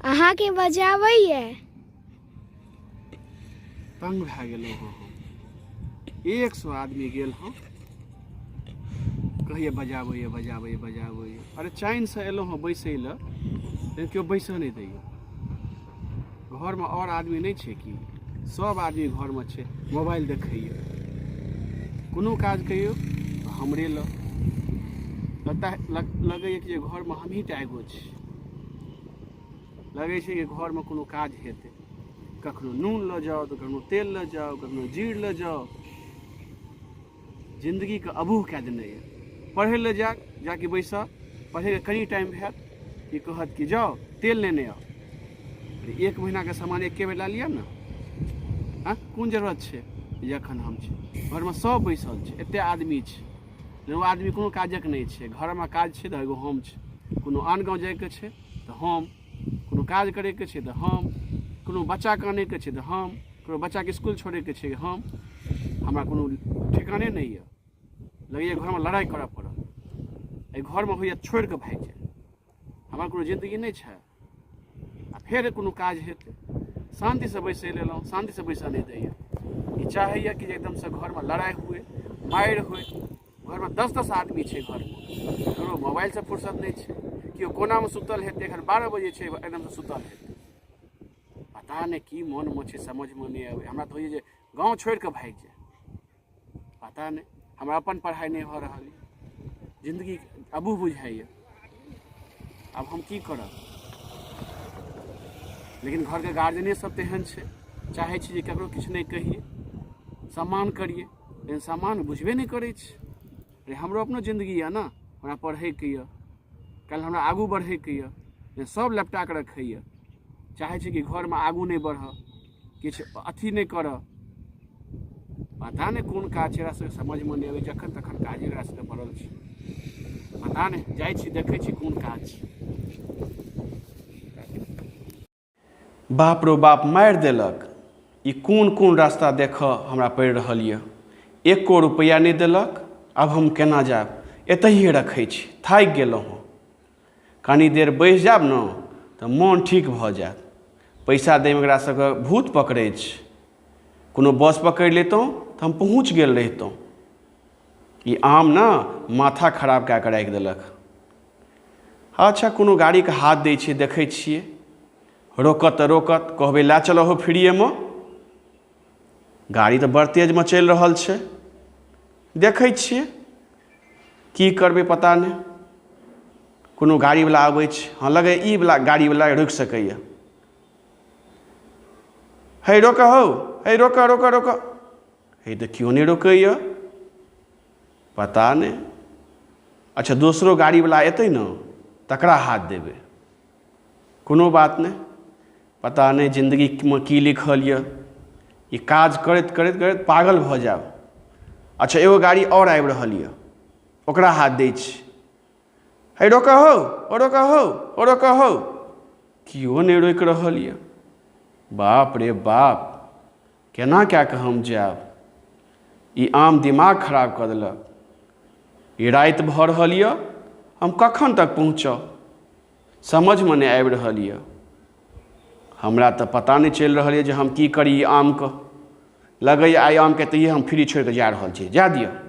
अहाँके बजाबैए। तंग भए गेलहुँ हँ हम। 100 आदमी गेल हँ, कहिए बजाबैए बजाबैए बजाबैए। अरे चैनसँ एलहुँ हँ बैसै लए, लेकिन केओ बैसऽ नहि दैए। घरमे आओर आदमी नहि छै की? सब आदमी घरमे छै, मोबाइल देखैए। कोनो काज कहियौ तऽ हमरे लग लगता लगैए कि जे घरमे हमहीँ टा एगो छी। लगै छै कि घरमे कोनो काज हेतै, कखनो नून लऽ जाउ तऽ कखनो तेल लऽ जाउ, कखनो जीर लऽ जाउ। जिन्दगीके अबूह कए देने यऽ। पढ़ै लए जायब, जाके बैसब, पढ़ैके कनि टाइम हैत कि कहत कि जाउ तेल लेने आउ। अरे एक महीनाके सामान एके बेर लए लिअ ने, आँ कोन जरूरत छै? जखन हम छी घरमे, सब बैसल छै, एतेक आदमी छै, लेकिन ओ आदमी कोनो काजक नहि छै। घरमे काज छै तऽ एगो हम छी, कोनो आन गाँव जाइके छै तऽ हम, कोनो काज करैके छै तऽ हम, कोनो बच्चाके आनैके छै तऽ हम, कोनो बच्चाके इसकुल छोड़ैके छै हम। हमरा कोनो ठेकाने नहि यऽ। लगैए घरमे लड़ाइ करऽ पड़त। एहि घरमे होइए छोड़ि कऽ भागि जाय। हमरा कोनो जिन्दगी नहि छै। आ फेर कोनो काज हेतै, शान्तिसँ बैसै लए एलहुँ, शान्तिसँ बैसऽ नहि दैए। ई चाहैए कि जे एकदमसँ घरमे लड़ाइ हुए, मारि हुए। घरमे 10-10 आदमी छै, घरमे ककरो मोबाइलसँ फुर्सत नहि छै। केओ कोनामे सुतल हेतै, एखन 12 बजे छै, एकदमसँ सुतल हेतै। पता नहि की मोनमे छै, समझमे नहि अबै। हमरा तऽ होइए जे गाँव छोड़ि कऽ भागि जाय। पता नहि, हमरा अपन पढ़ाइ नहि भऽ रहल यऽ, जिन्दगी अबूह बुझाइए। आब हम की करब? लेकिन घरके गार्जियने सब तेहन छै, चाहै छी जे ककरो किछु नहि कहियै, सम्मान करियै, लेकिन सम्मान बुझबे नहि करै छै। अरे हमरो अपनो जिन्दगी यऽ ने, हमरा पढ़ैके यऽ, काल्हि हमरा आगू बढ़ैके यऽ, लेकिन सब लपटा कऽ रखैए। चाहै छै कि घरमे आगू नहि बढ़ऽ, किछु अथी नहि करऽ। पता नहि कोन काज छै, एकरा सबके समझमे नहि अबै। जखन तखन काज एकरा सबके पड़ल छै। पता नहि, जाइ छी देखै छी कोन काज छै। बाप रो बाप, मारि देलक। ई कोन कोन रास्ता देखऽ हमरा पड़ि रहल यऽ। एको रुपैआ नहि देलक। आब हम केना जायब? एतहिए रखै छी, थाकि गेलहुँ हँ। कनी देर बैसि जायब ने तऽ मोन ठीक भऽ जायत। पैसा दैमे एकरा सबके भूत पकड़ै छै। कोनो बस पकड़ि लैतहुँ तऽ हम पहुँच गेल रहितहुँ। ई आम ने माथा खराब कए कऽ राखि देलक। अच्छा, कोनो गाड़ीके हाथ दै छियै, देखै छियै रोकत तऽ रोकत, कहबै लए चलऽ हो फ्रीएमे। गाड़ी तऽ बड़ तेजमे चलि रहल छै। देखै छियै की करबै, पता नहि। कोनो गाड़ीवला आबै छै, हँ लगै ई वला गाड़ीवला रोकि सकैए। हे रोक हौ, हे रोक रोक रोक। हे तऽ केओ नहि रोकैए, पता नहि। अच्छा, दोसरो गाड़ीवला एतै ने तकरा हाथ देबै। कोनो बात नहि। पता नहि जिन्दगीमे की लिखल यऽ। ई काज करैत करैत करैत पागल भऽ जायब। अच्छा, एगो गाड़ी आओर आबि रहल यऽ, ओकरा हाथ दै छी। हे रोक हौ, ओ रोक हौ, ओ रोक हौ। केओ नहि रोकि रहल यऽ। बाप रे बाप, केना कए कऽ हम जायब? ई आम दिमाग खराब कऽ देलक। ई राति भऽ रहल यऽ, हम कखन तक पहुँचब? समझमे नहि आबि रहल यऽ। हमरा तऽ पता नहि चलि रहल यऽ जे हम की करी ई आमके। लगैए आइ आमके तैये हम फ्री छोड़ि कऽ जा रहल छी। जाय दिअ।